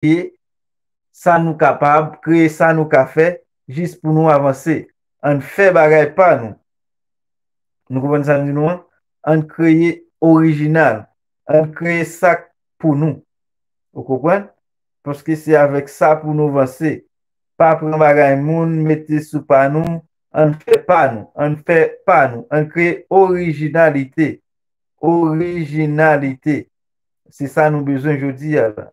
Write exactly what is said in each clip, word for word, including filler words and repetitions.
kreye sa nou kapab, kreye sa nou ka fè, jis pou nou avanse. Ann fè bagay pa nou. Nou konprann sa m di nou an? Ann kreye orijinal. Ann kreye sa k pou nou. Ou konprann? Paske se avèk sa pou nou vanse. Pa pran bagay moun, mete sou pa nou, ann fè pa nou, ann fè pa nou, ann kreye orijinalite. Orijinalite. Se sa nou bezwen jodi a la.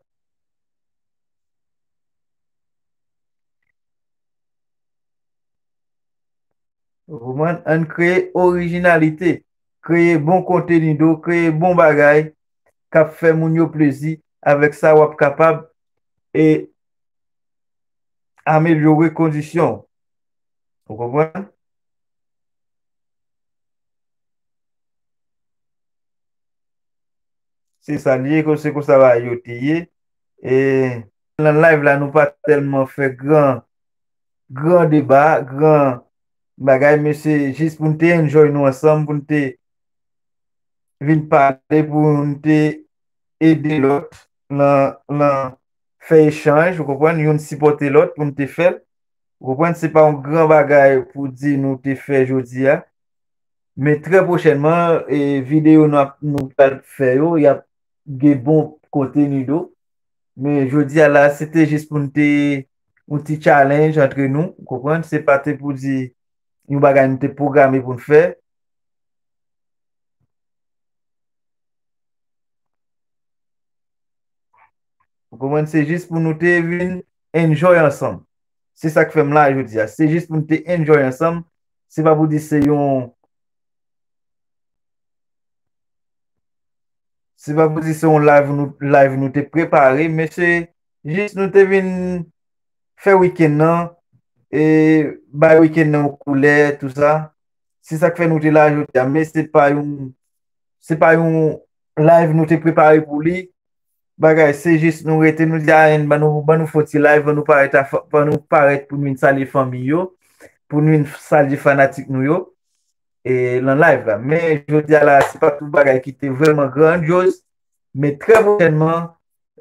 Ou konprann? Ann kreye orijinalite, kreye bon kontenido, kreye bon bagay k ap fè moun yo plezi. Avèk sa, w ap kapab e amelyore kondisyon w. Ou konprann? Se sa l ye, se konsa bagay yo te ye. E nan live la, nou pa tèlman fè gran, gran deba, gran bagay, men se jis pou n te enjoy nou ansanm, pou n te vin pale, pou n te ede lòt nan, nan fè echanj, ou konprann, youn sipòte lòt pou n te fè l. Ou konprann, se pa yon gran bagay pou di nou te fè jodi a. Men trè pwochènman, e, videyo nou ap, nou pral fè yo, y ap gen bon kontenido. Men jodi a la, se te jis pou n te yon ti challenge antre nou, ou konprann? Se pa te pou di yon bagay nou te pwograme pou n fè. Ou konprann? Se jis pou nou te vin enjoy ansanm. Se sa k fè m la jodi a. Se jis pou n te enjoy ansanm. Se pa pou di se yon, se pa pou di se yon live nou, live nou te prepare, men se jis nou te vin fè wikenn nan, e bay wikenn nan yon koulè, tou sa. Se sa k fè nou te la jodi a, men se pa yon, se pa yon live nou te prepare pou li. Bagay, se jis nou rete, nou di, "A, ann, ban nou, ban nou fè yon ti live, ban nou parèt, a, ban nou parèt pou nou vin salye fanmi yo, pou nou vin salye fanatik nou yo, e, nan live la." Men jodi a la, se pa tout bagay ki te vrèman grandyoz, men trè pwochènman,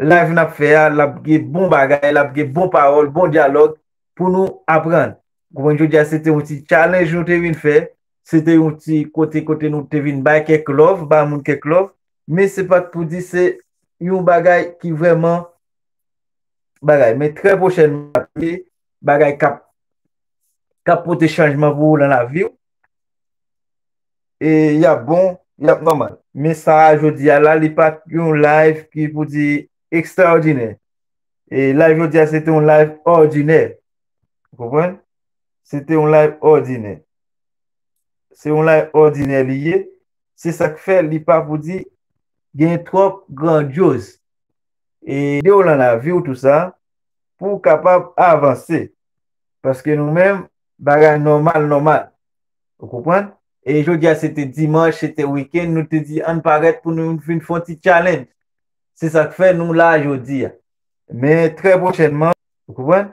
live n ap fè a, l ap gen bon bagay, l ap gen bon pawòl, bon dyalòg pou nou aprann. Ou konprann, jodi a, se te yon ti challenge nou te vin fè, se te yon ti kote, kote nou te vin bay kèk love, bay moun kèk love, men se pa t pou di se yon bagay ki vrèman bagay. Men trè pwochènman, bagay k ap, k ap pote chanjman pou ou nan lavi w. E y ap bon, y ap nòmal. Men sa a, jodi a la, li pa t yon live ki pou di ekstraòdinè. E live jodi a, se te yon live òdinè. Ou konprann? Se te yon live òdinè. Se yon live òdinè li ye. Se sa k fè li pa pou di gen twòp grandyoz. E ede w nan lavi w tou sa, pou w kapab avanse. Paske nou menm, bagay nòmal, nòmal. Ou konprann? E jodi a, se te dimanch, se te wikenn, nou te di, "Ann parèt pou nou vin fè yon ti challenge." Se sa k fè nou la jodi a. Men trè pwochènman, ou konprann?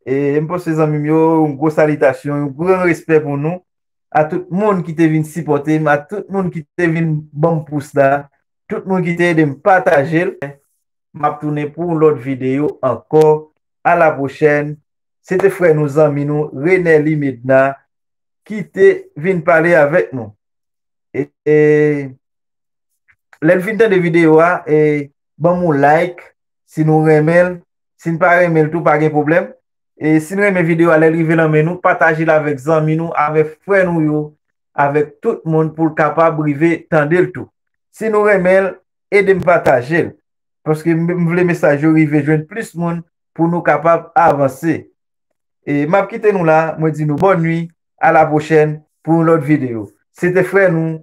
E m panse zanmi m yo, yon gwo salitasyon, yon gran respè pou nou, a tout moun ki te vin sipòte m, a tout moun ki te vin ban m pous la, tout moun ki te ede m pataje l. M ap tounen pou yon lòt videyo ankò. A la pwochèn. Se te frè nou, zanmi nou, Renelly Medna, ki te vin pale avèk nou. E, e, lè n fin tande videyo a, e, ban m yon like, si nou renmen l. Si n pa renmen l tou, pa gen pwoblèm. E si n renmen videyo a, lè l rive nan men nou, pataje l avèk zanmi nou, avèk frè nou yo, avèk tout moun pou l kapab rive tande l tou. Si nou renmen l, ede m pataje l. Paske m, m vle mesaj yo rive jwenn plis moun pou nou kapab avanse. E m ap kite nou la, mwen di nou bòn nwi, a la pwochèn pou yon lòt videyo. Se te frè nou,